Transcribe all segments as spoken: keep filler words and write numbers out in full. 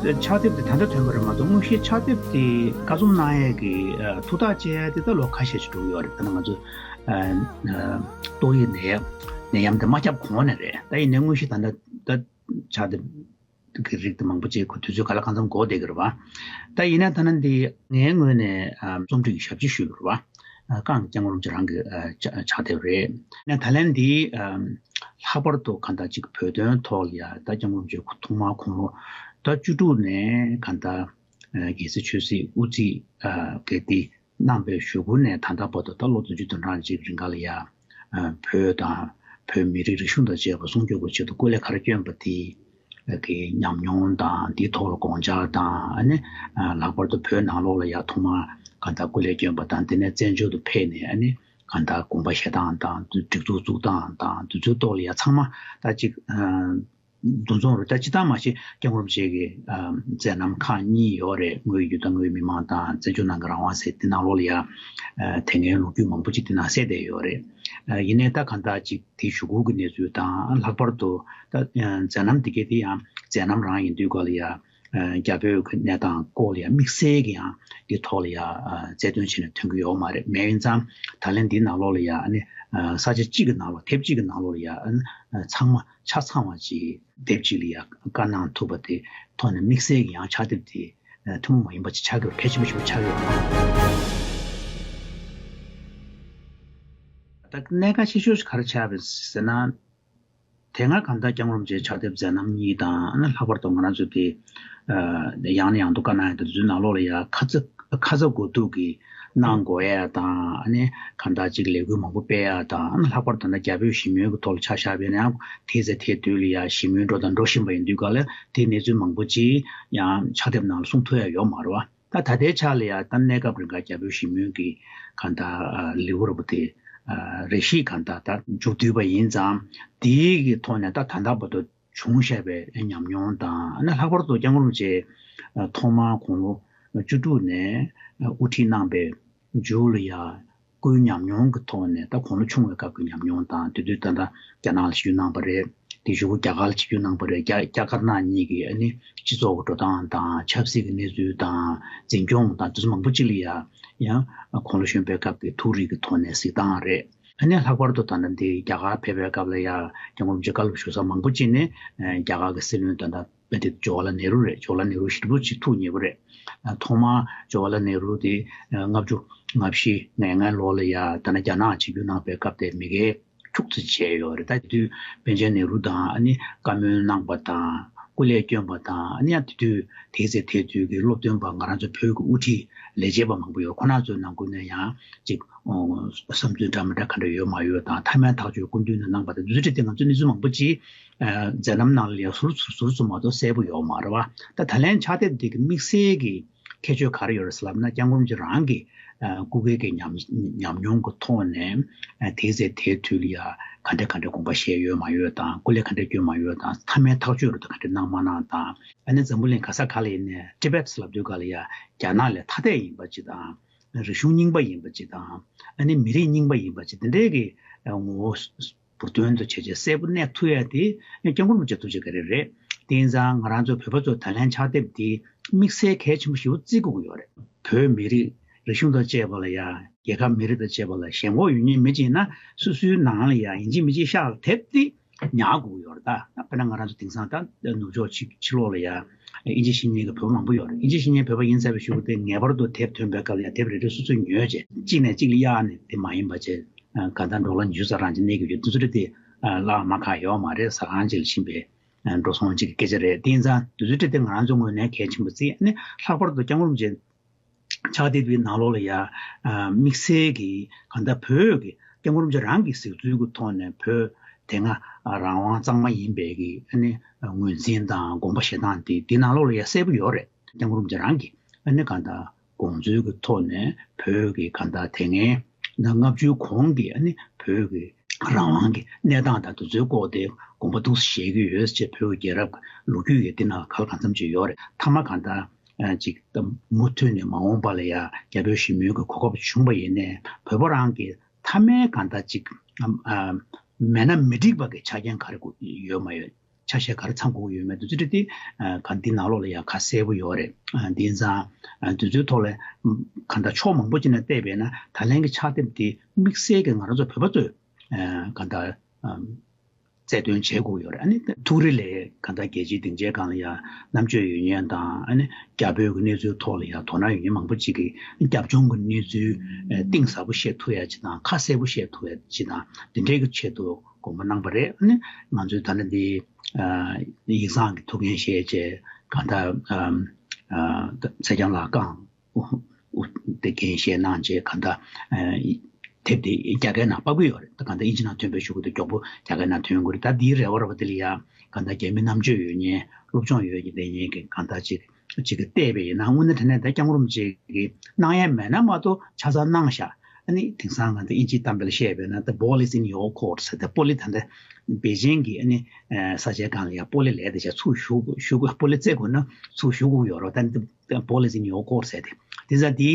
ཕྱག་དེབ་དེ་ད་ལྟ་ཐོན་པ་རེད་མ་གཏོགས། དངོས་གཞིའི་ཕྱག་དེབ་དེ་ཀ་རྩོམ་གནང་ཡས་ཀྱི་ཨ་ཐུགས་ཐག་བཅད་ཡས་དེ་ད་ལོ་ཁ་ཤས་ཤིག་འགྲོ་གི་ཡོད་རེད། ད་ནི་ང་ཚོ་ཨ་ཨ་ཏོག་དབྱིབས་ནད་ཡམས་ནད་ཡམས་དེ་མ་ཁྱབ་གོང་ནས་རེད། ད་ཡིན་ནའི་དངོས་གཞི་ད་ལྟ་ད་ཕྱག་དེབ་གི་རིགས་དེ་མང་པོ་ཅིག་ཁོ་དུས་ཚོད་ག་ལ་གང་འཚམ་འགོར་བསྡད་ཀྱི་རེད་བ། ད་ཡིན་ན་ད་ནི་འདི་ངའི་ངོས་ནས་ཨ་རྩོམ་སྒྲིག་ཞབས་ཕྱི་ཞུས་པ་རེད་བ། ཨ་ཀང་སྐྱབས་མགོན་རིན་པོ་ཆེ་རང་གི་ཨ་ཕྱག་ཕྱག་དེབ་རེད། ཡིན་ན་ད་ལན་འདི་ཨ་ལྷག་པར་དུ་གང་ལྟར་ཅིག་བོད་དོན་ཐོག་ལ་ཡ་ད་སྐྱབས་མགོན་རིན་པོ་ཆེ་ཐོག་མར་དགུང་ལོ་ད་བཅུ་དྲུག་ནས་གང་ལྟར་ཨ་རྒྱལ་སྲས་ཆོས་སྲིད་དབུ་ཁྲིད་ཨ་གལ་ཏེ་གནང་པའི་གཞུག་གུ་ནས་ད་ལྟ་བར་དུ་ད་ལོ་བདུན་ཅུ་དོན་གྲངས་ཅིག་རིང་ག་ལ་ཡ་ཨ་བོད་དང་བོད་མི་རིགས་རིག་གཞུང་དང་བཅས་པ་སྲུང་སྐྱོབ་ཀྱི་ཆེད་དུ་སྐུ་ལས་ག་རེ་བསྐྱོན་པ་དེ་གི་ཉམས་མྱོང་དང་དེའི་ཐོག་ལ་དགོངས་འཆར་དང་ཨ་ནི་ཨ་ལྷག་པར་དུ་བོད་ནང་ལོགས་ལ་ཡ་ཐོག་མར་གང་ལྟར་སྐུ་ལས་བསྐྱོན་པ་དང་དེ་ནས་བཙན་བྱོལ་དུ་ཕེབས་ནས་ཨ་ནི་གང་ལྟར་དགོངས་པ་བཞེས་སྟངས་དང་སྒྲིག་འཛུགས་བཙུགས་སྟངས་དང་དེ་ཚོའི་ཐོག་ལ་ཡ་ཚང་མ་ད་ཅིག་ཨ་འདུ་འཛོམས་རུ་ད་ཅི་ལྟར་མ་ཤེས་སྐྱབས་མགོན་རིན་པོ་ཆེ་གི་ཨ་མཛད་རྣམ་ཁག་གཉིས་ཡོད་རེད། དངོས་ཡུལ་དང་དངོས་མི་མང་དང་བཙན་བྱོལ་ནང་གི་རང་དབང་ཟེར་དེ་ནང་ལོགས་ལ་ཡ་ཨ་དེ་སྔའི་ལོ་རྒྱུས་མང་པོ་ཅིག་དེ་ནང་གསལ་བསྡད་ཡོད་རེད། ཨ་ཡིན་ནའི་ད་གང་ལྟར་ཅིག་དེའི་གཞུག་གུ་གི་གནས་ཚུལ་དང་ལྷག་པར་དུ་ད་ཨ་མཛད་རྣམ་དེ་གའི་དེ་ཡང་མཛད་རྣམ་རང་ཡིན་དུས་སྐབས་ལ་ཡ་ཨ་རྒྱ་བོད་ཀྱི་གནས་སྟངས་སྐོར་ལ་ཡ་དམིགས་བསལ་གྱི་ཡང་དེ་ཐོག་ལ་ཡ་ཨ་རྩལ་འདོན་བྱས་ནས་ཐོན་གྱི་ཡོད་མ་རེད། མེད། ཡིན་ཙང་ད་ལན་འདིའི་ནང་ལོགས་ལ་ཡ་ཨ་ནི་ཨ་ས་ཆ་གཅིག་གི་ནང་ལོགས་དེབ་གཅིག་གི་ནང་ལོགས་ལ་ཡ་ཨ་ནི་ཨ་ཚང་མ་ཆ་ཚང་བ་ཅིག་དེབ་གཅིག་ལ་ཡ་བཀའ་གནང་ཐུབ་པ་དེ་ཐོག་ནས་དམིགས་བསལ་གྱི་ཡང་ཕྱག་དེབ་དེ་ཨ་ཐུན་མོང་མ་ཡིན་པ་ཅིག་ཆགས་ཀྱི་ཡོད། གལ་ཆེན་པོ་ཞིག་ཆགས་ཀྱི་ཡོད། ད་གནད་འགག་ཆེ་ཤོས་ཤིག་ག་རེ་ཆགས་པ་ཟེར་ན། དེ་སྔ་གང་ལྟར་སྐྱབས་མགོན་རིན་པོ་ཆེའི་ཕྱག་དེབ་མཛད་རྣམ་གཉིས་དང་། ཨ་ནི་ལྷག་པར་དུ་ང་རང་ཚོ་དེ་ཨ་ཡང་ནས་ཡང་དུ་བཀའ་གནང་ཡ་དེ་ཚོའི་ནང་ལོགས་ལ་ཡ་ཁ་ཚ་ཁ་ཚ་དགོས་གཏུགས་ཀྱིས་གནང་དགོས་ཡ་དང་། ཨ་ནི་གང་ལྟར་ཅིག་ལས་འགུལ་མང་པོ་སྤེལ་ཡ་དང་། ཨ་ནི་ལྷག་པར་དུ་ན་རྒྱ་བོད་ཞི་མོལ་གྱི་ཐོག་ལ་ཆ་བཞག་པ་ཡིན་ན་ཡང་དེ་ཚེ་དེ་དུས་ལ་ཡ་ཞི་མོལ་འགྲོ་དང་འགྲོ་བཞིན་པ་ཡིན་དུས་ག་ལ་དེ་གནས་ཚུལ་མང་པོ་ཅིག་ཡང་ཕྱག་དེབ་ནང་ལ་གསུང་ཐུབ་ཡ་ཡོད་མ་རེད་བ། ད་ད་ལྟའི་ཆ་ལ་ཡ་ད་གནས་སྐབས་རིང་ག་རྒྱ་བོད་ཞི་མོལ་གྱི་གང་ལྟར་ཨ་ལེའུ་ར་བོ་དེ་ཨ་རེ་ཞིག་གང་ལྟར་ད་མཇུག་བསྡུས་པ་ཡིན་ཙང་། དེའི་གི་ཐོག་ནས་ད་ད་ལྟ་བར་དུ་བྱུང་བཞག་པའི་ཉམས་མྱོང་དང་། ཨ་ནི་ལྷག་པར་དུ་སྐྱབས་མགོན་རིན་པོ་ཆེ་ཨ་ཐོག་མར་དགུང་ལོ་བཅུ་དྲུག་ནས་ཨ་དབུ་ཁྲིད་གནང་པའི་མཇུག་ལ་ཡ་སྐུའི་ཉམས་མྱོང་གི་ཐོག་ནས། ད་དགུང་ལོ་ཆུང་བའི་སྐབས་ཀྱི་ཉམས་མྱོང་དང་། དེ་དུས་ད་ལྟ་རྒྱ་ནག་ལ་ཆིབས་བསྒྱུར་གནང་པ་རེད། དེ་གཞུག་གུ་རྒྱ་གར་ལ་ཆིབས་བསྒྱུར་གནང་པ་རེད། རྒྱ་རྒྱ་དཀར་ནག་གཉིས་ཀྱི་ཨ་ནི་སྤྱི་ཚོགས་ཀྱི་འགྲོ་སྟངས་དང་། ཆབ་སྲིད་ཀྱི་གནས་ཚུལ་དང་། འཛིན་སྐྱོང་དང་། དེ་ཚོ་མང་པོ་ཅིག་ལ་ཡ་ཡང་དགུང་ལོ་གཞོན་པའི་སྐབས་ཀྱི་ཐུགས་རིག་གི་ཐོག་ནས་གཟིགས་སྟངས་རེད། ཨ་ནི་ལྷག་པར་དུ་ད་ལྟ་འདི་རྒྱ་གར་ཕེབས་པའི་སྐབས་ལ་ཡ་སྐྱབས་མགོན་རིན་པོ་ཆེ་བཀའ་སློབ་ཞུ་ས་མང་པོ་ཅིག་ནས་ཨ་རྒྱ་གར་གྱི་སྲིད་བློན་ད་ལྟ་དཔེ་དེ་ཇོ་ཝར་ལལ་ནེ་རུ་རེད། ཇོ་ཝར་ལལ་ནེ་རུ་ཞེ་པོ་ཅིག་ཐུགས་མཉེས་པོ་རེད། ཨ་ཐོག་མར་ཇོ་ཝར་ལལ་ནེ་རུ་དེ་ཨ་ལྔ་བཅུ་ང་བཞི་ང་ལྔའི་ལོ་ལ་ཡ་ད་ནི་རྒྱ་ནག་ཆིབས་བསྒྱུར་གནང་པའི་སྐབས་དེ་མི་སྒེར་ཁྱུག་ཙམ་བྱས་ཡོད་རེད། ད་དེ་དུས་པཎ་ཆེན་ནེ་རུ་དང་ཨ་ནི་བཀའ་མོལ་གནང་པ་དང་། སྐུ་ལས་བསྐྱོན་པ་དང་། ཨ་ནི་ཡང་དེ་དུས་དེ་ཚེ་དེ་དུས་ཀྱི་སློབ་སྟོན་པ་ང་རང་ཚོ་བོད་ཀྱི་དབུ་ཁྲིད་ལས་བྱེད་པ་མང་པོ་ཡོད། ཁོང་རྣམ་ཚོའི་ནང་ཁུལ་ནས་ཡང་ཅིག་ཨོ་བསམ་ཚུལ་འདྲ་མི་འདྲ་ག་འདྲ་ཡོད་མ་ཡོད་དང་། མཐའ་མའི་ཐག་གཅོད་སྐུ་མདུན་ནས་གནང་པ་དང་། དེ་ཚོ་དེ་ང་ཚོ་གནས་ཚུལ་མང་པོ་ཅིག་ཨ་མཛད་རྣམ་ནང་ལ་ཡང་ཟུར་ཟུར་ཟུར་ཙམ་མ་གཏོགས་གསལ་པོ་ཡོད་མ་རེད་བ། ད་ད་ལན་ཕྱག་དེབ་འདི་གི་དམིགས་བསལ་གྱི་ཁྱད་ཆོས་ག་རེ་ཡོད་རེད་ཟེར་ལབ་ན། སྐྱབས་མགོན་རིན་པོ་ཆེ་རང་གི་ཨ་སྐུ་སྒེར་གྱི་ཉམས་ཉམས་མྱོང་གི་ཐོག་ནས་ཨ་དེའི་ཚེ་དེའི་དུས་ལ་ཡ་ག་འདྲ་ག་འདྲ་དགོངས་པ་བཞེས་ཡོད་མ་ཡོད་དང་། སྐུ་ལས་ག་འདྲ་བསྐྱོན་མ་ཡོད་དང་། མཐའ་མའི་ཐག་གཅོད་རུ་ད་ག་འདྲ་གནང་མ་གནང་དང་། ཨ་ནི་འཛམ་བུ་གླིང་ག་ས་ག་ལ་ཡིན་ནའི་ཊི་བེཊ་ལབ་དུས་ག་ལ་ཡ་རྒྱ་ནག་ལས་ཐ་དད་ཡིན་པ་ཅིག་དང་། རིག་གཞུང་རྙིང་པ་ཡིན་པ་ཅིག་དང་། ཨ་ནི་མི་རིགས་རྙིང་པ་ཡིན་པ་ཅིག་དེ་འདྲའི་གི་ངོ་བོ་འབུར་ཐོན་དུ་བྱས་བྱས་གསལ་པོ་གནས་ཐུབ་ཡ་དེ་སྐྱབས་མགོན་རིན་པོ་ཆེ་ཐུགས་རྗེ་ག་རེ་རེད། དེ་ཡིན་ཙང་ང་རང་ཚོ་བོད་པ་ཚོ་ད་ལན་ཕྱག་དེབ་དེ་དམིགས་བསལ་གལ་ཆེན་པོ་ཞེ་པོ་བརྩི་དགོས་ཀྱི་ཡོད་རེད། བོད་མི་རིགས་རིག་གཞུང་དང་བཅས་པ་ལ་ཡ། རྒྱལ་ཁབ་མི་རིགས་དང་བཅས་པ་ལ་ཞེན་ཁོག་ཡོད་མཁན་མི་ཅིག་ཡིན་ན། སོ་སོའི་ནང་ལ་ཡ་ཡིན་གཅིག་མིན་གཅིག་ཤག་ལ་དེབ་དེ་ཉར་དགོས་ཀྱི་ཡོད་རེད་ད། དཔེར་ན་ང་རང་ཚོ་དེང་སང་ད་ནུབ་ཕྱོགས་ཕྱི་ཕྱི་ལོགས་ལ་ཡ་ཨིན་ཇི་ཤེས་མཁན་གྱི་བོད་པ་མང་པོ་ཡོད་རེད། ཨིན་ཇི་ཤེས་མཁན་བོད་པ་ཡིན་ཚར་བའི་གཞུག་གུ་དེ་ངེས་པར་དུ་དེབ་ཐོན་པའི་སྐབས་ལ་ཡ་དེབ་རེ་རེ་སོ་སོས་ཉོས་བྱས། གཅིག་ནས་གཅིག་ལ་གཡར་ནས་དེ་མ་ཡིན་པ་བྱས། གང་ལྟར་འགྲོ་ལ་ཉུང་ཙམ་རང་ཅིག་གནས་ཀྱི་ཡོད། དེ་ཚོ་རེད་དེ་བརླག་མ་ཁག་ཡོད་མ་རེད། ཟ་ཁང་ཅིག་ལ་ཕྱིན་པའི་འགྲོ་སོང་ཅིག་གི་སྐད་ཆ་རེད། དེ་ཡིན་ཙང་དེ་ཚོ་རེད་དེ་ང་རང་ཚོ་ངོས་ནས་གལ་ཆེན་པོ་བརྩི། ཨ་ནི་ལྷག་པར་དུ་སྐྱབས་མགོན་རིན་པོ་ཆེ་ཕྱག་དེབ་དེའི་ནང་ལོགས་ལ་ཡ་ཨ་དམིགས་བསལ་གྱི་གང་ལྟར་བོད་ཀྱི་སྐྱབས་མགོན་རིན་པོ་ཆེ་རང་གི་གཟིགས་ཚུལ་གྱི་ཐོག་ནས་བོད་དེ་སྔ་རང་དབང་གཙང་མ་ཡིན་པའི་གི་ཨ་ནི་ངོས་འཛིན་དང་དགོངས་པ་བཞེས་སྟངས་དེ་དེའི་ནང་ལོགས་ལ་ཡ་གསལ་པོ་ཡོད་རེད། སྐྱབས་མགོན་རིན་པོ་ཆེ་རང་གི་ཨ་ནི་གང་ལྟར་དགོངས་ཚུལ་གྱི་ཐོག་ནས་བོད་ཀྱི་གང་ལྟར་དེ་སྔའི་ལྔ་བཅུའི་གོང་གི་ཨ་ནི་བོད་ཀྱི་རང་དབང་གི་གནས་སྟངས་དང་དེ་ཚོའི་སྐོར་དེ་དགོངས་པ་འདུག་སེ་བཞེས་ཀྱི་ཡོད་ཅེས། བོད་ཀྱི་རྒྱལ་རབས་ལོ་རྒྱུས་ཀྱི་འདི་ནང་ག་ལ་གང་འཚམ་ཅིག་ཡོད་རེད། མཐའ་མ་གང་ལྟར་ཨ་ཅིག་ད་མུ་མཐུད་ནས་མ་འོངས་པ་ལ་ཡ་རྒྱ་བོད་ཞི་མོལ་གྱི་གོ་སྐབས་བྱུང་བ་ཡིན་ནའི། བོད་པ་རང་གི་མཐའ་མའི་གང་ལྟར་ཅིག་ཨ་མེད་ན་མི་འགྲིག་པ་གི་ཆ་རྐྱེན་ག་རེ་ཡོད་མ་ཡོད། ཆ་ཤས་ག་རེ་ཚང་དགོས་ཀྱི་ཡོད་མེད་དེ་ཚོ་དེ་ག་འདི་ནང་ལོགས་ལ་ཡང་ཁ་གསལ་པོ་ཡོད་རེད། དེ་ཡིན་ཙང་དེ་ཚོའི་ཐོག་ལ་ག་འདྲ་ཕྱོགས་མང་པོ་ཅིག་ནས་བལྟས་པས་ན་ད་ལན་གྱི་ཕྱག་དེབ་དེ་དམིགས་བསལ་གྱི་ང་རང་ཚོ་བོད་པ་ཚོས་ག་འདྲ་རྩལ་འདོན་བྱེད་དགོས་ཡོད་རེད། ཨ་ནི་ཐུགས་རེ་ལས་གང་ལྟར་རྒྱལ་སྤྱིའི་སྡིངས་ཆའི་སྒང་ལ་ཡང་རྣམ་དཔྱོད་ཡོད་མཁན་དང་ཨ་ནི་རྒྱ་བོད་ཀྱི་གནས་ཚུལ་ཐོག་ལ་ཡང་དོ་སྣང་ཡོད་མཁན་མང་པོ་ཅིག་གིས་རྒྱབ་ལྗོངས་ཀྱི་གནས་ཚུལ་གཏིང་ཟབ་པོ་ཤེས་ཐུབ་ཡ་ཅིག་དང་ཁ་གསལ་པོ་ཤེས་ཐུབ་ཡ་ཅིག་དང་འདི་འདྲའི་གི་ཆེད་དུ་དགོངས་པ་གནང་པ་རེད། ཨ་ནི་ང་ཚོའི་ད་ལྟ་འདི་ཡིག་ཚང་གི་ཐུགས་འགན་བཞེས་བྱས་གང་ལྟར་ཚེ་རྒྱང་ལགས་བསྐངས། དེ་འགན་བཞེས་གནང་རྗེས་གང་ལྟར་དེབ་དེ་རྒྱ་སྐད་ནང་ཕབ་ཀྱི་ཡོད་རེད། ད་གང་ལྟར་ཨིན་ཇི་ནང་ཐོན་པའི་གཞུག་གུ་དེ་མགྱོགས་པོ་རྒྱ་སྐད་ནང་ཐོན་དགོས་རེད། ད་འདིའི་རེ་བ་རེ་བ་དེ་ལ་ཡང་གང་ལྟར་རྒྱ་མི་རྣམ་དཔྱོད་ཡོད་མཁན་སློབ་སྦྱོང་ཡོད་ཀྱི་ལས་མཁན་གྱི་གང་ལྟར་ཅིག་ཅིག་གིས་བལྟས་པ་ཡིན་ན་དངོས་གནས་དྲང་གནས་ད་སྐྱབས་མགོན་རིན་པོ་ཆེ་གིས་གནང་ཡ་མེད་ན་མ་གཏོགས་ཆ་ཚང་གནང་ཤག་ཨ་ནི་དེང་སང་གང་ལྟར་ཨིན་ཇིའི་གཏམ་དཔེ་ལ་བཤད་པས་ན་the ball is in your court ཟེར་ཏེ་སྤོ་ལོ་ད་ལྟ་པེ་ཅིང་གི་ཨ་ནི་ས་ཆའི་སྒང་ལ་ཡང་སྤོ་ལོ་ལས་དེ་བྱས་ཚུར་གཞུ་དགོས་གཞུ་དགོས་སྤོ་ལོ་རྩེ་དགོས་ན་ཚུར་གཞུ་དགོས་ཡོད་རེད། ད་ནི་the ball is in your court ཟེར་ཏེ། དེ་ཙང་དེ་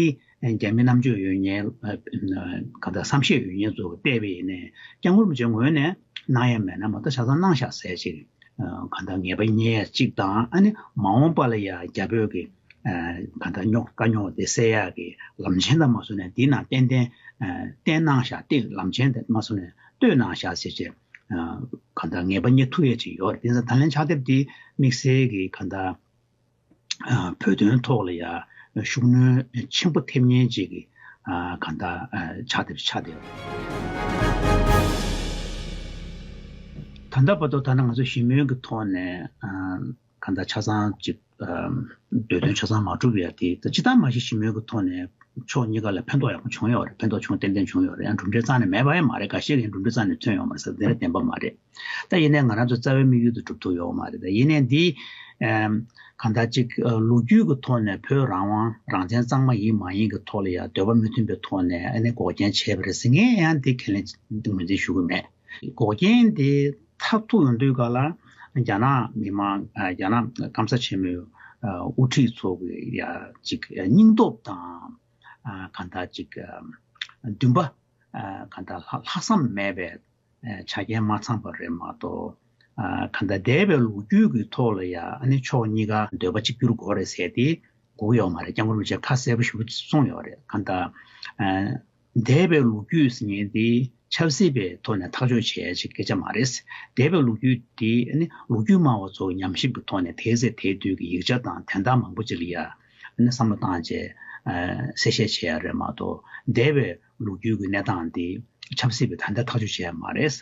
རྒྱ་མི་རྣམ་དཔྱོད་ཡོད་མཁན་གང་ལྟར་བསམ་ཤེས་ཡོད་མཁན་ཚོ་བལྟས་པ་ཡིན་ནའི་སྐྱབས་མགོན་རིན་པོ་ཆེའི་ངོས་ནས་གནང་ཡ་མེད་ན་མ་གཏོགས་ཆ་ཚང་གནང་ཤག་ཟེར་ཅིག་གང་ལྟར་ངེས་པ་རྙེད་ཡ་གཅིག་དང་ཨ་ནི་མ་འོངས་པ་ལ་ཡ་རྒྱ་བོད་ཀྱི་གང་ལྟར་རྙོག་དཀའ་རྙོག་དེ་སེལ་ཡ་གི་ལམ་ཆེན་དང་མ་སོང་ནས་འདི་ནང་ཏན་ཏན་བསྟན་གནང་ཤག་དེ་ལམ་ཆེན་དེ་མ་སོང་ནས་གཏོད་གནང་ཤག་ཟེར་ཅིག་གང་ལྟར་ངེས་པ་རྙེད་ཐུབ་ཡ་ཅིག་ཡོད་རེད། དེ་ཚོ་ད་ལན་ཕྱག་དེབ་འདི་དམིགས་བསལ་གྱི་གང་ལྟར་བོད་དོན་ཐོག་ལ་ཡང་ཤུགས་སྣོན་ཆེན་པོ་ཐེབས་མཁན་ཅིག་གི་གང་ལྟར་ཕྱག་དེབ་ཆགས་བསྡད་ཡོད། ད་ལྟ་བར་དུ་ད་ནང་ང་ཚོ་ཞི་མོལ་གྱི་ཐོག་ནས་གང་ལྟར་ཆ་ཚང་ཅིག་འདོད་དོན་ཆ་ཚང་མ་གྲུབ་ཡ་དེ་ད་སྤྱིར་བཏང་མ་གཞི་ཞི་མོལ་གྱི་ཐོག་ནས་ཕྱོགས་གཉིས་ཀ་ལ་ཕན་ཐོགས་ཡག་པོ་བྱུང་ཡོད་རེད། ཕན་ཐོགས་བྱུང་ཏན་ཏན་བྱུང་ཡོད་རེད། ཡང་གྲུབ་འབྲས་རྩ་ནས་མེད་པ་ཡང་མ་རེད། འགའ་ཤས་ཀྱིས་གྲུབ་འབྲས་རྩ་ནས་ཐོན་ཡོད་མ་རེད་ཟེར་དེ་རེད་བདེན་པ་མ་རེད། ད་ཡིན་ནའི་ང་རང་ཚོ་རྩ་བའི་དམིགས་ཡུལ་དེ་གྲུབ་ཐུབ་ཡོད་མ་རེད། ད་ཡིན་ནའི་འདི་གང་ལྟར་ཅིག་ལོ་རྒྱུས་ཀྱི་ཐོག་ནས་བོད་རང་དབང་རང་བཙན་གཙང་མ་ཡིན་མ་ཡིན་གྱི་ཐོག་ལ་ཡང་འདོད་པ་མི་མཐུན་པའི་ཐོག་ནས་ཨ་ནི་འགོག་རྐྱེན་བྱས་པ་རེད་ཟེར་ངས་ཡང་འདི་ཁས་ལེན་ངོས་འཛིན་ཞུ་གི་མེད། འགོག་རྐྱེན་དེ་མཐར་ཐུག་ཡོང་དུས་ག་ལ་རྒྱ་ནག་མི་དམངས་རྒྱ་ནག་སྐམ་ས་ཆེན་མོའི་དབུ་ཁྲིད་ཚོ་གི་ཡ་ཅིག་སྙིང་སྟོབས་དང་གང་ལྟར་ཅིག་འདུན་པ་གང་ལྟར་ལྷག་བསམ་མེད་པའི་ཆ་རྐྱེན་མ་ཚང་པ་རེད་མ་གཏོགས། གང་ལྟར་འདས་པའི་ལོ་རྒྱུས་ཀྱི་ཐོག་ལ་ཡང་ཕྱོགས་གཉིས་ཀ་འདོད་པ་གཅིག་གྱུར་དགོས་རེད་ཟེར་ཏེ་དགོས་ཡོད་མ་རེད། སྐྱབས་མགོན་རིན་པོ་ཆེས་ཁ་གསལ་པོ་ཞེ་པོ་གསུངས་ཡོད་རེད། གང་ལྟར་འདས་པའི་ལོ་རྒྱུས་ཟེར་མཁན་དེ་ཆབ་སྲིད་པའི་ཐོག་ནས་ཐག་གཅོད་བྱེད་ཡ་ཅིག་སྐད་ཆ་མ་རེད། འདས་པའི་ལོ་རྒྱུས་དེ་ལོ་རྒྱུས་སྨྲ་བ་ཚོ་ཉམས་ཞིབ་ཀྱི་ཐོག་ནས་དེའི་ཚེ་དེའི་དུས་ཀྱི་ཡིག་ཆ་དང་དོན་དག་མང་པོ་ཅིག་ལ་ཡ་བསམ་བློ་བཏང་བྱས་གསལ་བཤད་བྱེད་ཡ་རེད་མ་གཏོགས་འདས་པའི་ལོ་རྒྱུས་ཀྱི་གནས་སྟངས་འདི་ཆབ་སྲིད་པས་ད་ལྟ་ཐག་གཅོད་བྱས་ཡ་མ་རེད།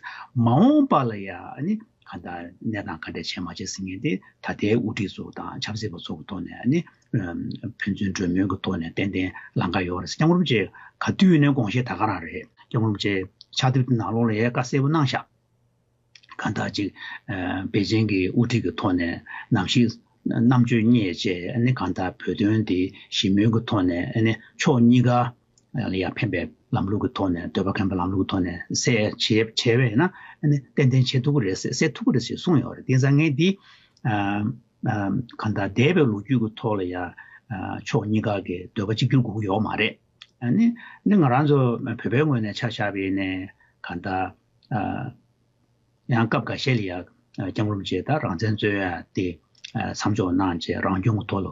མ་འོངས་པ་ལ་ཡ་ཨ་ནི་ག་འདྲ་གནས་སྟངས་ག་འདྲ་བྱས་མ་བྱས་ཟེར་མཁན་དེ་ད་ལྟའི་དབུ་ཁྲིད་ཚོ་དང་ཆབ་སྲིད་པ་ཚོ་གི་ཐོག་ནས་ཨ་ནི་ཕན་ཚུན་གྲོས་མོལ་གྱི་ཐོག་ནས་ཏན་ཏན་ལམ་ཁ་ཡོད་རེད། སྐྱབས་མགོན་རིན་པོ་ཆེ་ག་དུས་ནས་དགོངས་བཞེས་ད་ག་རང་རེད། སྐྱབས་མགོན་རིན་པོ་ཆེ་ཕྱག་དེབ་དེ་ནང་ལོགས་ལ་ཡ་བཀའ་གསལ་པོ་གནང་ཤག་གང་ལྟར་ཅིག་པེ་ཅིང་གི་དབུ་ཁྲིད་ཀྱི་ཐོག་ནས་ནམ་ཞིག་རྣམ་དཔྱོད་རྙེད་བྱས་ཨ་ནི་གང་ལྟར་བོད་དོན་འདི་ཞི་མོལ་གྱི་ཐོག་ནས་ཨ་ནི་ཕྱོགས་གཉིས་ཀ་ལ་ཡང་ཕན་པའི་ལམ་ལུགས་ཀྱི་ཐོག་ནས་འདོད་པ་ཁེངས་པའི་ལམ་ལུགས་ཀྱི་ཐོག་ནས་སེལ་བྱེད་བྱས་པས་ན་ཨ་ནི་ཏན་ཏན་བྱེད་ཐུབ་ཀྱི་རེད་ཟེར་སེལ་ཐུབ་ཀྱི་རེད་ཟེར་གསུངས་ཡོད་རེད། དེ་ཙང་ངས་འདི་གང་ལྟར་འདས་པའི་ལོ་རྒྱུས་ཀྱི་ཐོག་ལ་ཡང་ཕྱོགས་གཉིས་ཀ་གི་འདོད་པ་གཅིག་གྱུར་དགོས་ཀྱི་ཡོད་མ་རེད། ཨ་ནི་ནི་ང་རང་ཚོ་བོད་པའི་ངོས་ནས་ཆ་བཞག་པ་ཡིན་ནའི་གང་ལྟར་ཡང་སྐབས་འགའ་ཤས་ལ་ཡང་སྐྱབས་མགོན་རིན་པོ་ཆེ་དང་རང་བཙན་རྩོད་ཡ་དེ་མཚམས་འཇོག་གནང་བྱས་རང་སྐྱོང་གི་ཐོག་ལ་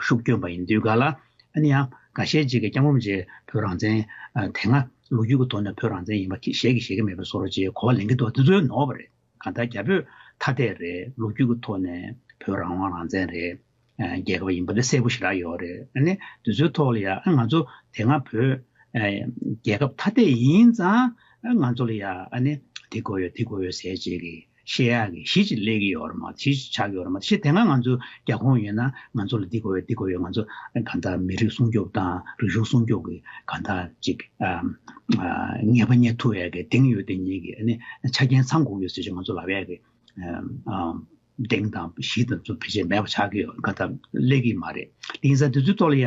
ཤུགས་བསྐྱོན་པ་ཡིན་དུས་ག་ལ་ཨ་ནི་ཡང་འགའ་ཤས་ཅིག་གིས་སྐྱབས་མགོན་རིན་པོ་ཆེ་བོད་རང་བཙན་དེ་སྔ་ལོ་རྒྱུས་ཀྱི་ཐོག་ནས་བོད་རང་བཙན་ཡིན་པ་ཞེད་ཀྱི་ཞེད་ཀྱི་མེད་པའི་བཟོ་འདྲ་ཅིག་གོ་བ་ལེན་གྱི་འདུག་དེ་ཚོའི་ནོར་བ་རེད། གང་ལྟར་རྒྱ་བོད་ཐ་དད་རེད། ལོ་རྒྱུས་ཀྱི་ཐོག་ནས་བོད་རང་དབང་རང་བཙན་རེད། རྒྱལ་ཁབ་ཡིན་པ་དེ་གསལ་པོ་ཞེ་དྲག་ཡོད་རེད། ཨ་ནི་དེ་ཚོའི་ཐོག་ལ་ཡང་ང་ཚོ་དེ་སྔ་བོད་རྒྱལ་ཁབ་ཐ་དད་ཡིན་ཙང་ང་ཚོ་ལ་ཡང་ཨ་ནི་དེ་དགོས་ཡོད་དེ་དགོས་ཡོད་ཟེར་བྱེད་ཀྱི་བཤད་ཡག་གི་གཞི་ཅིག་སླེབས་ཀྱི་ཡོད་རེད་མ་གཞི་ཅིག་ཆགས་ཀྱི་ཡོད་རེད་མ་གཞི་དེ་སྔ་ང་ཚོ་རྒྱ་ཁོངས་ཡོད་ན་ང་ཚོ་ལ་འདི་དགོས་ཡོད་འདི་དགོས་ཡོད་ང་ཚོ་གང་ལྟར་མི་རིགས་སྲུང་སྐྱོབ་དང་རིག་གཞུང་སྲུང་སྐྱོབ་ཀྱི་གང་ལྟར་ཅིག་ངེས་པ་རྙེད་ཐུབ་ཡག་གི་གདེང་ཡོད་དེ་ཉིད་ཀྱི་ཨ་ནི་ཆ་རྐྱེན་ཚང་དགོས་ཡོད་ཟེར་བྱས་ང་ཚོ་ལབ་ཡག་གི་གདེང་དང་གཞི་དང་ཚོ་ཕལ་ཆེར་མེད་པ་ཆགས་ཀྱི་ཡོད་ག་ད་སླེབས་ཀྱི་མ་རེད། དེ་ཡིན་ཙང་དེ་ཚོའི་ཐོག་ལ་ཡ་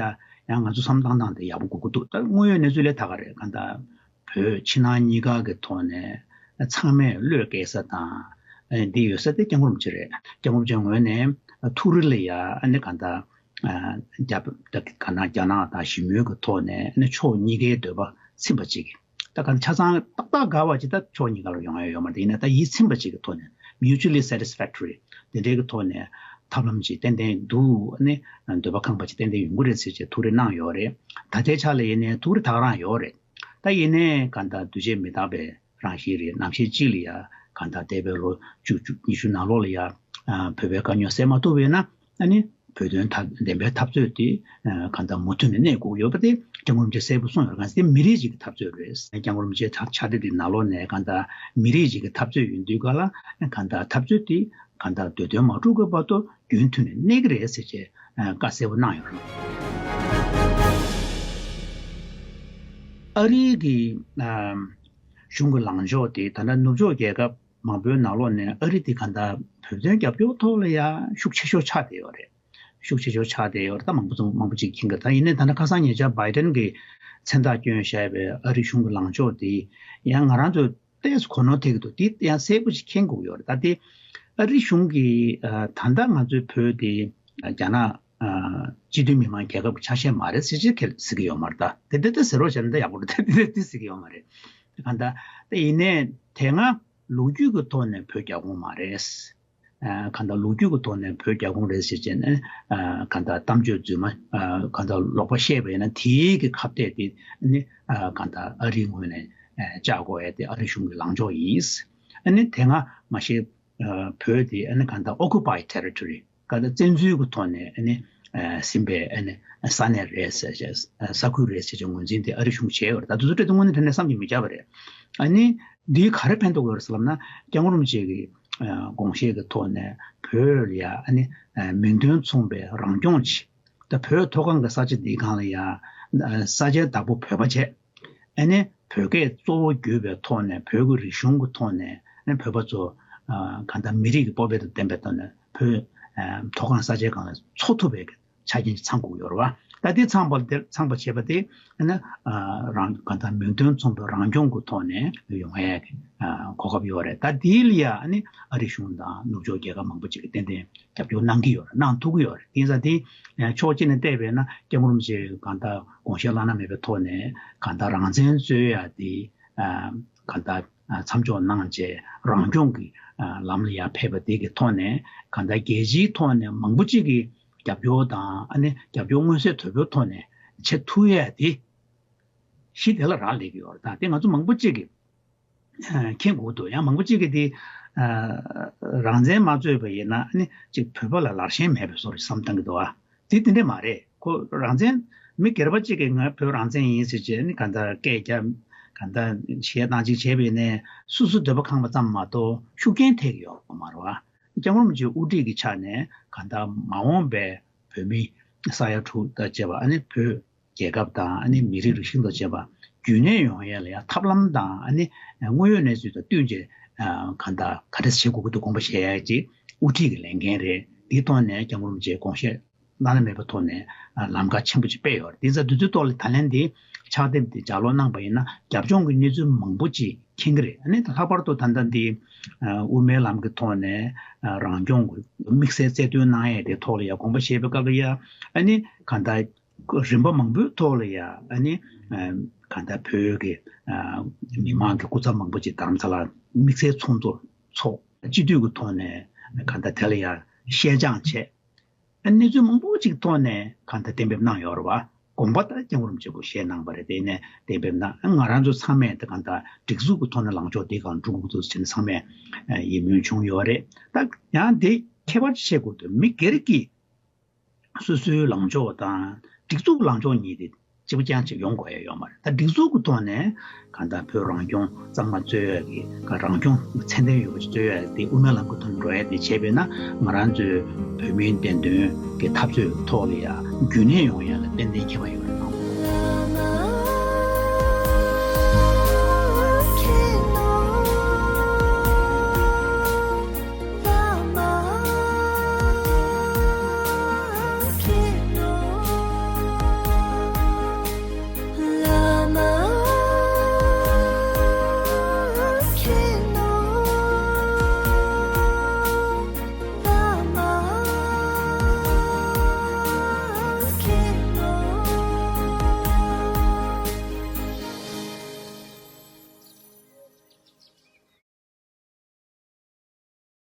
ཡང་ང་ཚོ་བསམ་བཏང་སྟངས་དེ་ཡག་པོ་དགོས་ཀྱི་འདུག་ད་དངོས་ཡོད་གནས་ཚུལ་ལས་ད་ག་རེད་ག་ད་བོད་ཕྱི་ནང་གཉིས་ཀ་གི་ཐོག་ནས་ཚང་མས་བློས་འགེལ་ས་དང་འདི་ཡོད་ས་དེ་སྐྱབས་མགོན་རིན་པོ་ཆེ་རེད། སྐྱབས་མགོན་རིན་པོ་ཆེའི་ངོས་ནས་ཐུགས་རེ་ལ་ཡ་ཨ་ནི་ག་ད་རྒྱ་ག་ན་རྒྱ་ནག་དང་ཞི་མོལ་གྱི་ཐོག་ནས་ཨ་ནི་ཕྱོགས་གཉིས་ཀའི་འདོད་པ་ཚིམ་པ་ཅིག་ད་ག་ཆ་ཚང་ཏག་ཏག་དགའ་བ་ཅིག་ད་ཕྱོགས་གཉིས་ཀ་ལ་ཡོང་ཡ་ཡོད་མ་རེད། ཡིན་ན་ད་ཡིད་ཚིམ་པ་ཅིག་གི་ཐོག་ནས་ mutually satisfactory དེ་འདྲའི་གི་ཐོག་ནས་ཐབས་ལམ་ཅིག་ཏན་ཏན་འདུག་ཨ་ནི་འདོད་པ་ཁེངས་པ་ཅིག་ཏན་ཏན་ཡོང་གི་རེད་ཟེར་བྱས་ཐུགས་རེ་གནང་ཡོད་རེད། ད་ལྟའི་ཆ་ལ་ཡིན་ནའི་ཐུགས་རེ་ད་ག་རང་ཡོད་རེད། ད་ཡིན་ནའི་གང་ལྟར་འདུས་བྱས་མི་རྟག་པའི་རང་བཞིན་རེད། ནམ་ཞིག་ཅིག་ལ་ཡ་གང་ལྟར་འདས་པའི་ལོ་བཅུ་བཅུ་ཉི་ཤུ་ནང་ལོགས་ལ་ཡ་ཨ་བོད་པའི་དཀའ་རྙོག་སེལ་མ་ཐུབ་པ་ཡིན་ན་ཨ་ནི་བོད་དོན་འཐབ་བདེན་པའི་འཐབ་རྩོད་དེ་ཨ་གང་ལྟར་མུ་མཐུད་ནས་གནས་དགོས་ཡོད་པ་དེ་སྐྱབས་མགོན་རིན་པོ་ཆེས་གསལ་པོ་གསུངས་ཡོད། གང་ཟེར་དེ་མི་རིགས་ཤིག་གི་འཐབ་རྩོད་རེད། སྐྱབས་མགོན་རིན་པོ་ཆེའི་ཕྱག་ཕྱག་དེབ་དེའི་ནང་ལོགས་ནས་གང་ལྟར་མི་རིགས་ཤིག་གི་འཐབ་རྩོད་ཡིན་དུས་ག་ལ་གང་ལྟར་འཐབ་རྩོད་དེ་གང་ལྟར་འདོད་དོན་མ་འགྲུབ་ཀྱི་བར་དུ་རྒྱུན་མཐུད་ནས་གནས་ཀྱི་རེད་ཟེར་བྱས་ཨ་བཀའ་གསལ་པོ་གནང་ཡོད་རེད། ཨ་རིའི་གི་ཨ་གཞུང་གི་ལངས་ཕྱོགས་དེ་ད་ལྟ་ནུབ་ཕྱོགས་རྒྱལ་ཁབ་མང་པོའི་ནང་ལོགས་ནས་ཨ་རི་དེ་ག་འདྲ་བོད་དོན་རྒྱབ་སྐྱོར་ཐོག་ལ་ཡང་ཤུགས་ཆེ་ཤོས་ཆགས་བསྡད་ཡོད་རེད། ཤུགས་ཆེ་ཤོས་ཆགས་བསྡད་ཡོད་རེད། ད་མང་པོ་ཚོ་མང་པོ་ཅིག་མཁྱེན་གི། ད་ཡིན་ནའི་ད་ལྟ་ཁ་སང་ཉེ་ཆར་བྷའི་ཌེན་གྱིས་མཚན་རྟགས་བསྐྱོན་བཞག་པའི་ཨ་རི་གཞུང་གི་ལངས་ཕྱོགས་དེ་ཡང་ང་རང་ཚོས་ཏོག་ཙམ་གོ་ནོར་ཐེབས་ཀྱི་འདུག་དེ་ཡང་གསལ་པོ་ཞིག་མཁྱེན་དགོས་ཡོད་རེད། ད་དེ་ཨ་རི་གཞུང་གིས་ཨ་ད་ལྟ་ང་ཚོའི་བོད་དེ་རྒྱ་ནག་ཨ་སྤྱི་མཐུན་མི་དམངས་རྒྱལ་ཁབ་ཀྱི་ཆ་ཤས་མ་རེད་ཟེར་ཅིག་ཁེལ་ཟེར་གྱི་ཡོད་མ་རེད། ད་དེ་དེ་དེ་ཟེར་རོགས་བྱས་ན་ད་ཡག་པོ་རེད། དེ་དེ་དེ་ཟེར་གྱི་ཡོད་མ་རེད། གང་ལྟར་དེ་ཡིན་ནའི་དེ་སྔ་ལོ་རྒྱུས་ཀྱི་ཐོག་ནས་བོད་རྒྱ་ཁོངས་མ་རེད། ཨ་གང་ལྟར་ལོ་རྒྱུས་ཀྱི་ཐོག་ནས་བོད་རྒྱ་ཁོངས་རེད་ཟེར་བྱས་ནས་ཨ་གང་ལྟར་གཏམ་བརྗོད་རྫུན་མ་ཨ་གང་ལྟར་ལོག་པ་བཤད་པ་ཡིན་ན་དེའི་གི་ཁ་གཏད་དེ་ནི་ཨ་གང་ལྟར་ཨ་རིའི་ངོས་ནས་ཨ་བཅག་དགོས་ཡ་དེ་ཨ་རི་གཞུང་གི་ལངས་ཕྱོགས་ཡིན། ཨ་ནི་དེ་སྔ་མ་གཞི་ཨ་བོད་དེ་ཨ་ནི་གང་ལྟར་occupied territory གང་ལྟར་བཙན་འཛུལ་གྱི་ཐོག་ནས་ཨ་ནི་ཨ་ཟིན་པའི་ཨ་ནི་ས་གནས་རེད་ཟེར་བྱས་ས་ཁུལ་རེད་ཟེར་བྱས་ངོས་འཛིན་དེ་ཨ་རི་གཞུང་བྱས་ཡོད་རེད། ད་དུས་ཚོད་དེ་དངོས་གནས་དྲང་གནས་བསམ་གྱིས་མི་ཁྱབ་པ་རེད། ཨ་ནི་འདིས་ག་རེ་ཕན་ཐོགས་ཡོད་རེད་ཟེར་ལབ་ན་སྐྱབས་མགོན་རིན་པོ་ཆེ་གི་ཨ་དགོངས་བཞེད་ཀྱི་ཐོག་ནས་བོད་ལ་ཡ་ཨ་ནི་ཨ་མིང་དོན་མཚུངས་པའི་རང་སྐྱོང་ཅིག་ད་བོད་མཐོ་སྒང་གི་ས་ཆ་འདིའི་སྒང་ལ་ཡ་ཨ་ས་ཆའི་བདག་པོ་བོད་པ་བྱས། ཨ་ནི་བོད་སྐད་གཙོ་བོ་བརྒྱུད་པའི་ཐོག་ནས་བོད་ཀྱི་རིག་གཞུང་གི་ཐོག་ནས་ཨ་ནི་བོད་པ་ཚོ་ཨ་གང་ལྟར་མི་རིགས་ཀྱི་སྤོབས་པ་དང་ལྡན་པའི་ཐོག་ནས་བོད་ཨ་མཐོ་སྒང་ས་ཆའི་སྒང་ལ་འཚོ་ཐུབ་པའི་ཆ་རྐྱེན་ཅིག་ཚང་དགོས་ཀྱི་ཡོད་རེད་བ། ད་དེ་ཚང་པ་དེ་ཚང་པ་བྱེད་པ་དེ་ཨ་ནི་ཨ་རང་གང་ལྟར་མིང་དོན་མཚུངས་པའི་རང་སྐྱོང་གི་ཐོག་ནས་ཡོང་ཡས་ཀྱི་ཨ་གོ་སྐབས་ཡོད་རེད། ད་དེ་ལ་ཡ་ཨ་ནི་ཨ་རི་གཞུང་དང་ནུབ་ཕྱོགས་རྒྱལ་ཁབ་མང་པོ་ཅིག་གིས་ཏན་ཏན་རྒྱབ་སྐྱོར་གནང་གི་ཡོད་རེད། གནང་ཐུབ་ཀྱི་ཡོད་རེད། དེ་ཡིན་ཙང་དེ་ཕྱོགས་གཅིག་ནས་བལྟས་པས་ན་སྐྱབས་མགོན་རིན་པོ་ཆེ་གང་ལྟར་དགོངས་བཞེད་བླ་ན་མེད་པའི་ཐོག་ནས་གང་ལྟར་རང་བཙན་རྩོད་ཡ་དེ་གང་ལྟར་མཚམས་འཇོག་གནང་བྱས་རང་སྐྱོང་གི་ལམ་ལ་ཡར་ཕེབས་པ་དེ་གི་ཐོག་ནས་གང་ལྟར་རྒྱལ་སྤྱིའི་ཐོག་ནས་མང་པོ་ཅིག་གིས་རྒྱབ་སྐྱོར་དང་ཨ་ནི་རྒྱབ་སྐྱོར་མངོན་གསལ་དོད་པོའི་ཐོག་ནས་བྱེད་ཐུབ་ཡ་དེ་གཞི་དེ་ལ་རག་ལས་ཀྱི་ཡོད་རེད། ད་དེ་ང་ཚོ་མང་པོ་ཅིག་གིས་མཁྱེན་དགོས་འདུག་ཡང་མང་པོ་ཅིག་གིས་དེ་རང་བཙན་མ་རྩོད་པ་ཡིན་ན་ཨ་ནི་ཅིག་བོད་པ་ལ་ལར་ཞེན་མེད་པའི་བཟོ་འདྲ་བསམ་བཏང་གི་འདུག་ཨ། དེ་དེ་འདྲས་མ་རེད། ཁོ་རང་བཙན་མི་སྒེར་པ་གཅིག་གིས་ང་བོད་རང་བཙན་ཡིན་ཟེར་བྱས་ནི་གང་ལྟར་སྐད་རྒྱབ་གང་ལྟར་གཞས་བཏང་ཅིག་བྱས་པ་ཡིན་ནའི་སོ་སོ་འདོད་པ་ཁེངས་པ་ཙམ་མ་གཏོགས་ཤུགས་རྐྱེན་ཐེབས་ཀྱི་ཡོད་མ་རེད་བ། སྐྱབས་མགོན་རིན་པོ་ཆེའི་དབུ་ཁྲིད་ཀྱི་ཆ་ནས་གང་ལྟར་མ་འོངས་པའི་བོད་མི་ས་ཡ་དྲུག་དང་བཅས་པ་ཨ་ནི་བོད་རྒྱལ་ཁབ་དང་ཨ་ནི་མི་རིགས་རིག་གཞུང་དང་བཅས་པ་རྒྱུན་གནས་ཡོང་ཡས་ལ་ཡང་ཐབས་ལམ་དང་ཨ་ནི་དངོས་ཡོད་གནས་ཚུལ་དང་བསྟུན་བྱས་གང་ལྟར་ག་འདྲས་བྱེད་དགོས་ཀྱི་འདུག་དགོངས་པ་བཞེས་ཡས་ཀྱི་དབུ་ཁྲིད་ཀྱི་ལས་འགན་རེད། དེའི་ཐོག་ནས་སྐྱབས་མགོན་རིན་པོ་ཆེའི་དགོངས་བཞེད་བླ་ན་མེད་པའི་ཐོག་ནས་ལམ་ཁ་ཆེན་པོ་ཅིག་སྤེལ་ཡོད་རེད། དེ་ཚོ་དུས་ཚོད་ཐོག་ལ་ད་ལན་འདི་ཕྱག་དེབ་འདི་ལྗགས་ཀློག་གནང་པ་ཡིན་ན་རྒྱབ་ལྗོངས་ཀྱི་གནས་ཚུལ་མང་པོ་ཅིག་མཁྱེན་གྱི་རེད། ཨ་ནི་ལྷག་པར་དུ་ད་ལྟ་འདི་དབུ་མའི་ལམ་གྱི་ཐོག་ནས་རང་སྐྱོང་གི་དམིགས་བསལ་རྩལ་འདོན་གནང་ཡས་དེ་ཐོག་ལ་ཡང་དགོངས་པ་བཞེས་པའི་སྐབས་ལ་ཡང་ཨ་ནི་གང་ལྟར་རིམ་པ་མང་པོའི་ཐོག་ལ་ཡང་ཨ་ནི་གང་ལྟར་བོད་ཀྱི་མི་མང་གི་སྐུ་ཚབ་མང་པོ་ཅིག་རྡ་རམ་ས་ལ་དམིགས་བསལ་ཚོགས་གཙོ་ཚོགས་སྤྱི་འཐུས་ཀྱི་ཐོག་ནས་གང་ལྟར་དེ་ལ་ཡང་བཤད་སྦྱང་བྱས། གནས་ཚུལ་མང་པོ་ཅིག་ཐོག་ནས་གང་ལྟར་གཏན་འབེབས་གནང་ཡོད་རེད་བ། དགོངས་པ་ལྟར་སྐྱབས་མགོན་རིན་པོ་ཆེས་བཞེས་གནང་བ་རེད། དེ་ནས་གཏན་འབེབས་གནང་། ང་རང་ཚོ་ཚང་མས་ད་གང་ལྟར་སྒྲིག་འཛུགས་ཀྱི་ཐོག་ནས་ལངས་ཕྱོགས་འདི་གང་འགྲོ་དགོས་འདུག་ཟེར་ནས་ཚང་མས་ཡིད་སྨོན་བྱུང་ཡོད་རེད། ད་ཡང་དེ་ཁྱད་པར་ཆེ་དགོས་འདུག་མི་སྒེར་གྱིས་སོ་སོའི་ལངས་ཕྱོགས་དང་སྒྲིག་འཛུགས་ལངས་ཕྱོགས་གཉིས་དེ་གཅིག་པ་རྐྱང་གཅིག་ཡོང་དགོས་ཡ་ཡོད་མ་རེད། ད་སྒྲིག་འཛུགས་ཀྱི་ཐོག་ནས་གང་ལྟར་བོད་རང་སྐྱོང་གཙང་མ་རྩོད་ཡ་གི་ག་རང་སྐྱོང་ཚད་ལྡན་ཡོད་པ་ཞིག་རྩོད་ཡ་དེ་དབུ་མའི་ལམ་གྱི་ཐོག་ནས་འགྲོ་ཡ་དེ་བྱས་པས་ན་ང་རང་ཚོའི་བོད་མིའི་བདེན་དོན་གྱི་འཐབ་རྩོད་ཐོག་ལ་ཡ་རྒྱུན་གནས་ཡོང་ཡ་ལ་ཏན་ཏན་ཁྱད་པར་ཡོད་